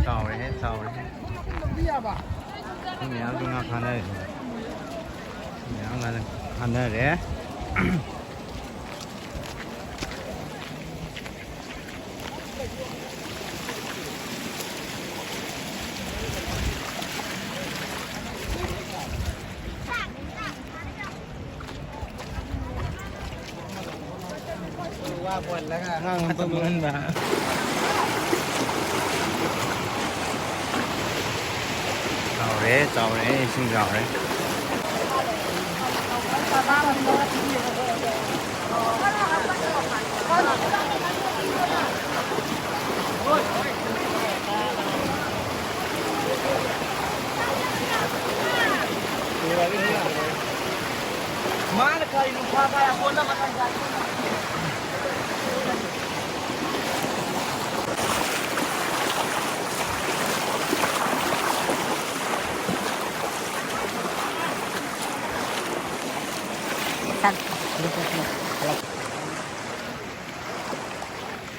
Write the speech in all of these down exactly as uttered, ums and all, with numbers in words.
ꯆꯥꯎꯔꯦꯍꯦ, ꯆꯥꯎꯔꯦꯍꯦ꯫ ꯃꯤ ꯃꯌꯥꯝꯁꯨ ꯉꯥ ꯐꯥꯅꯔꯦ꯫ ꯃꯤ ꯃꯌꯥꯝ ꯉꯥ ꯐꯥꯅꯔꯦ꯫ ꯋꯥ ꯄꯣꯜꯂꯒ ꯑꯉꯥꯡ ꯑꯃ ꯇꯝꯕ ꯉꯟꯕ꯫ ꯆꯥꯎꯔꯦ, ꯆꯥꯎꯔꯦ, ꯏꯁꯤꯡ ꯆꯥꯎꯔꯦ꯫ ꯃꯥꯅ ꯀꯔꯤꯅꯣ ꯐꯥꯕ ꯍꯥꯏ ꯄꯣꯠ ꯑꯃ ꯈꯪꯗꯦ꯫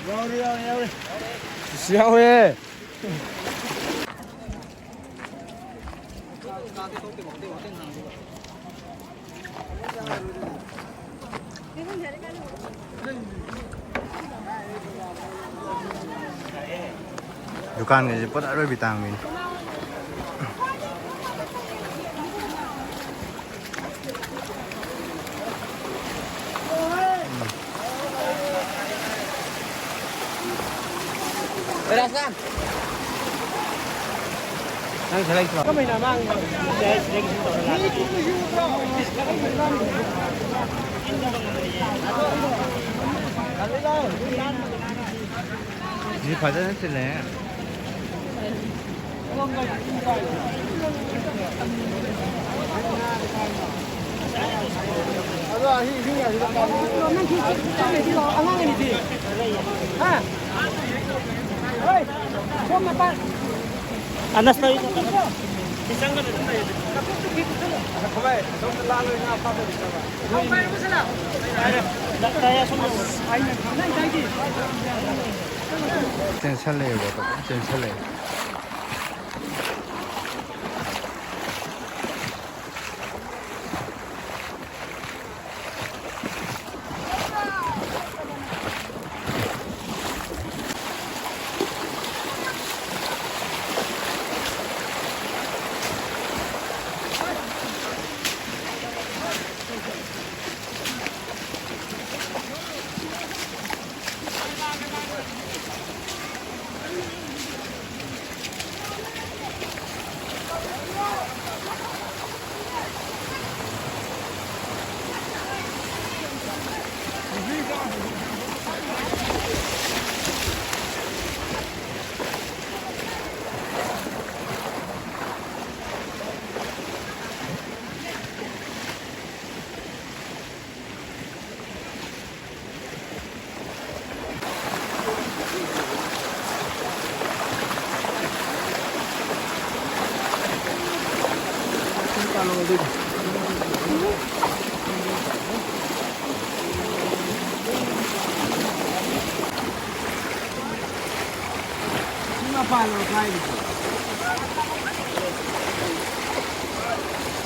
ꯌꯥꯎꯔꯦ, ꯌꯥꯎꯔꯦ, ꯌꯥꯎꯔꯦ꯫ ꯑꯁ, ꯌꯥꯎꯔꯦ꯫ ꯗꯨꯀꯥꯟꯒꯁꯦ ꯄꯣꯠ ꯑꯔꯣꯏꯕꯤ ꯇꯥꯡꯕꯤꯅꯤ꯫ ꯅꯪ ꯁꯤꯗ ꯂꯩꯇ꯭ꯔꯣ? ꯀꯃꯥꯏꯅ ꯃꯥꯡꯉꯤꯅꯣ? ꯁꯤ ꯐꯖꯅ ꯁꯤꯜꯂꯦ꯫ ꯑꯅꯁ ꯇꯧꯏ꯫ ꯆꯦꯟꯁꯜꯂꯛꯑꯦꯕ, ꯆꯦꯟꯁꯜꯂꯛꯑꯦ꯫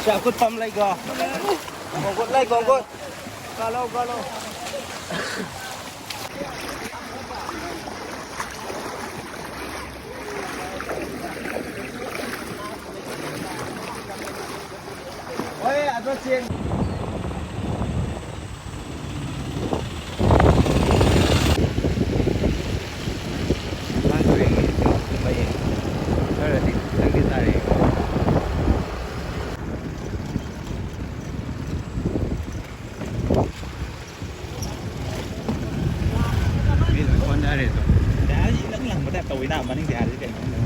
ꯁꯤ ꯑꯀꯨꯠꯄ ꯑꯃ ꯂꯩꯀꯣ꯫ ꯈꯣꯡꯀꯨꯠ ꯂꯩ, ꯈꯣꯡꯀꯨꯠ꯫ ꯀꯥꯜꯂꯣ, ꯀꯥꯜꯂꯣ꯫ ꯍꯣꯏ, ꯑꯗꯣ ꯆꯦꯟ꯫ ꯈꯔꯗꯤ ꯈꯤꯇꯪꯗꯤ ꯇꯥꯔꯛꯑꯦ꯫ ꯃꯤ ꯂꯣꯏ ꯑꯣꯟꯅꯔꯦꯗꯣ꯫ ꯏꯂꯪ ꯂꯪꯕ ꯇꯥꯏꯞ ꯇꯧꯋꯤꯅ ꯃꯅꯤꯡꯗꯤ ꯍꯥꯏꯔꯗꯤ ꯀꯩꯅꯣ ꯈꯪꯗꯦ꯫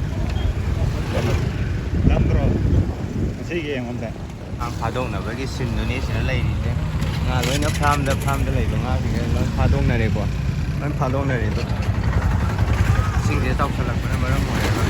ꯂꯪꯗ꯭ꯔꯣ? ꯉꯁꯤꯒꯤ ꯌꯦꯡꯉꯣ ꯑꯝꯇ꯫ ꯉꯥ ꯐꯥꯗꯣꯛꯅꯕꯒꯤ ꯁꯤꯟꯗꯨꯅꯤ ꯁꯤꯗ ꯂꯩꯔꯤꯁꯦ꯫ ꯉꯥ ꯂꯣꯏꯅ ꯐꯥꯔꯝꯗ, ꯐꯥꯔꯝꯗ ꯂꯩꯕ ꯉꯥꯁꯤꯡꯁꯦ ꯂꯣꯏ ꯐꯥꯗꯣꯛꯅꯔꯦꯀꯣ꯫ ꯂꯣꯏ ꯐꯥꯗꯣꯛꯅꯔꯦ ꯑꯗꯣ꯫ ꯏꯁꯤꯡꯁꯦ ꯆꯥꯎꯁꯜꯂꯛꯄꯅ ꯃꯔꯝ ꯑꯣꯏꯔꯒ꯫